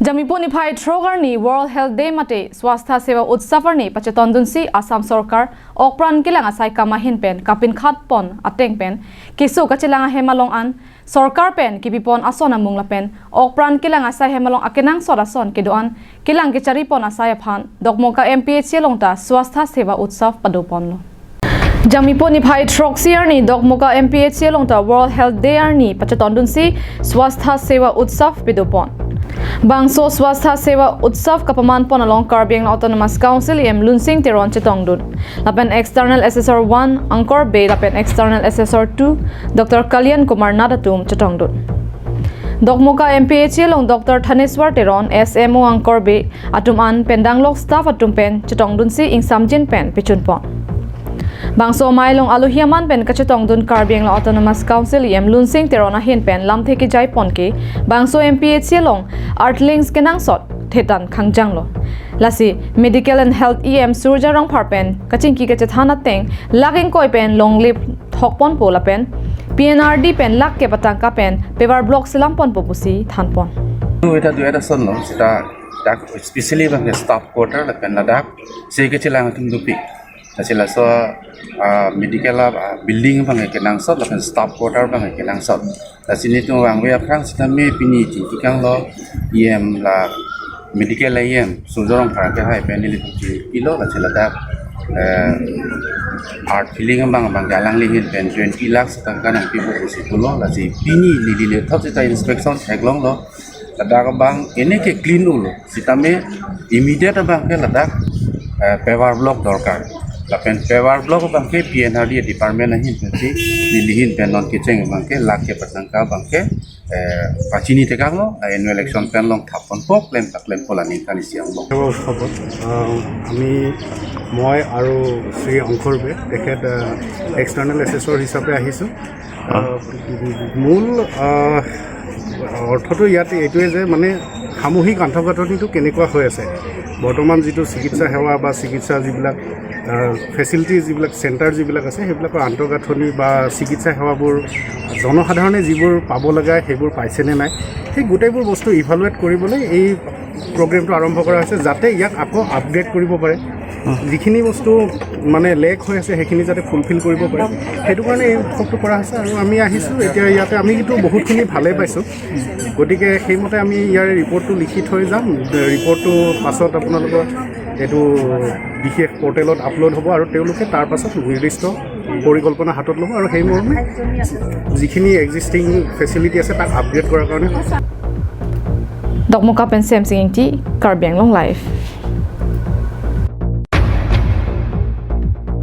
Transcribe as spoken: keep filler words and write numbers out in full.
Jangmipo niphai throk arni World Health Day mate Swastha Seva Utsav arni pachetondunsi Assam Sorkar okpran kelang asai kam ahin pen kapinkhat pon ateng pen keso kachelang ahem along an sorkar pen kipipon ason amung lapen okpran kelang asai hem along akenangsot ason kedo-an kelang kechari pon asai aphan Dokmoka M P H C along ta Swastha Seva Utsav pado ponlo. Jangmipo niphai throksi arni Dokmoka M P H C along ta World Health Day arni pachetondunsi Swastha Seva Utsav pado pon. Bangso Swastha Seva Utsav kapaman pon along Karbi Anglong Autonomous Council E M Lunsing Teron chetongdun. Lapen External Assessor one Angkor Bey lapen External Assessor two Doctor Kalyan Kumar Nath atum chetongdun. Dokmoka M P H C along Doctor Thaneswar Teron, S M O Angkor Bey atum an pen danglok staff atum pen chetongdunsi ingsamjin pen pichun pon. Bangso amei along alohi aman pen kachetongdun Karbi Anglong Autonomous Council E M Lunsing Teron ahin pen lamthe kejai pon ke bangso M P H C along Earthlings kenangsot thetan khangjanglo. Lasi Medical and Health E M Surja Rongphar pen kachingki kachethan ateng lakh ingkoi pen longle thok ponpo lapen P N R D pen lakh kep atangka pen paver block selam ponpo pusi than pon. Itu itu ada sono sita dak especially bang staff quarter lapen ladak seke chelang atum dupi. Lasi laso ah, medical ah, building bang kenangsot lapen staff quarter bang kenangsot. Lasi nelitum vangve aphrang sitame pini chingki kanglo E M la medical E M Surja Rongphar ke hai pen nelitum chingkilo lasi ladak eh, earth filling bang bang alangli ahin pen twenty lakhs tangka nangpipo pusi pulo lasi pini neli nethot sita inspection theklonglo. Ladak bang ini ke clean ulo. Sitame immediate bang ke ladak eh, paver block dorkar. Lapen paver block bang ke P N R D department ahin pensi neli ahin pen non kecheng bang ke lakh kep atangka bang ke eh, pachini tekanglo, annual action plan along thap ponpo, klem ta klempo la ningkan isi angbong. সেৱা উৎসৱত আহ, আমি মই আৰু শ্ৰী অংকৰ বে তেখেত এক্সটাৰ্নেল এছেছৰ হিচাপে আহিছোঁ। আহ, মূল আহ, অৰ্থটো ইয়াত এইটোৱে যে মানে সামূহিক আন্তঃগাঁথনিটো কেনেকুৱা হৈ আছে, বৰ্তমান যিটো চিকিৎসা সেৱা বা চিকিৎসা যিবিলাক ফেচিলিটি যিবিলাক চেণ্টাৰ যিবিলাক আছে সেইবিলাকৰ আন্তঃগাঁথনি বা চিকিৎসা সেৱাবোৰ জনসাধাৰণে যিবোৰ পাব লগা সেইবোৰ পাইছেনে নাই, সেই গোটেইবোৰ বস্তু ইভালুৱেট কৰিবলৈ এই প্ৰগ্ৰেমটো আৰম্ভ কৰা হৈছে, যাতে ইয়াক আকৌ আপগ্ৰেড কৰিব পাৰে, যিখিনি বস্তু মানে লেক হৈ আছে সেইখিনি যাতে ফুলফিল কৰিব পাৰে, সেইটো কাৰণে এই উৎসৱটো কৰা হৈছে। আৰু আমি আহিছোঁ এতিয়া ইয়াতে, আমিতো বহুতখিনি ভালেই পাইছোঁ, গতিকে সেইমতে আমি ইয়াৰ ৰিপৰ্টটো লিখি থৈ যাম। ৰিপৰ্টটো পাছত আপোনালোকৰ এইটো বিশেষ পৰ্টেলত আপলোড হ'ব আৰু তেওঁলোকে তাৰ পাছত নিৰ্দিষ্ট পৰিকল্পনা হাতত ল'ব আৰু সেই মৰ্মে যিখিনি এক্সিষ্টিং ফেচিলিটি আছে তাক আপগ্ৰেড কৰাৰ কাৰণে Dokmoka pen Semsing Ingti, Karbi Anglong Live.